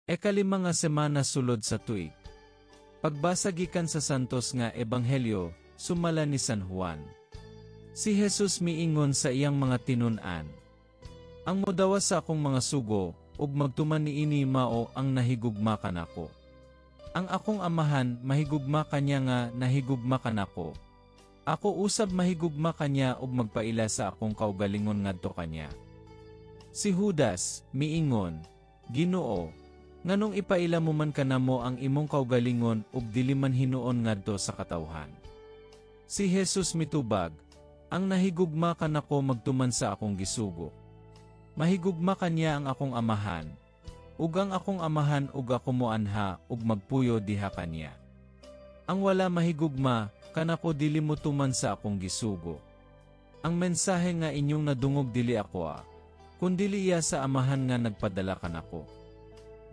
Ekalima nga semana sulod sa tuig. Pagbasa gikan sa Santos nga Ebanghelyo, sumala ni San Juan. Si Jesus miingon sa iyang mga tinun-an, "Ang modawas sa akong mga sugo, ug magtuman niini mao ang nahigugma kanako. Ang akong Amahan mahigugma kaniya nga nahigugma kanako. Ako usab mahigugma kaniya ug magpaila sa akong kaugalingon ngadto kaniya." Si Judas miingon, "Ginoo, nganong ipaila mo man kanamo ang imong kaugalingon ug dili man hinuon ngadto sa katawhan?" Si Jesus mitubag, "Ang nahigugma kanako magtuman sa akong gisugo. Mahigugma kaniya ang akong Amahan, ug ang akong Amahan ug ako moanha ug magpuyo diha kaniya. Ang wala mahigugma kanako dili motuman sa akong gisugo. Ang mensahe nga inyong nadungog dili akoa, kundili iya sa Amahan nga nagpadala kanako.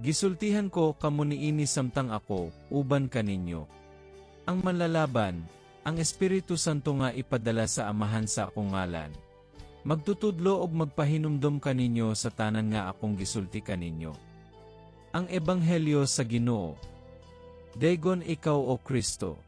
Gisultihan ko kamo niini samtang ako uban kaninyo. Ang Manlalaban, ang Espiritu Santo nga ipadala sa Amahan sa akong ngalan, magtutudlo og magpahinumdom kaninyo sa tanan nga akong gisulti kaninyo." Ang Ebanghelyo sa Ginoo. Daygon ikaw, O Kristo.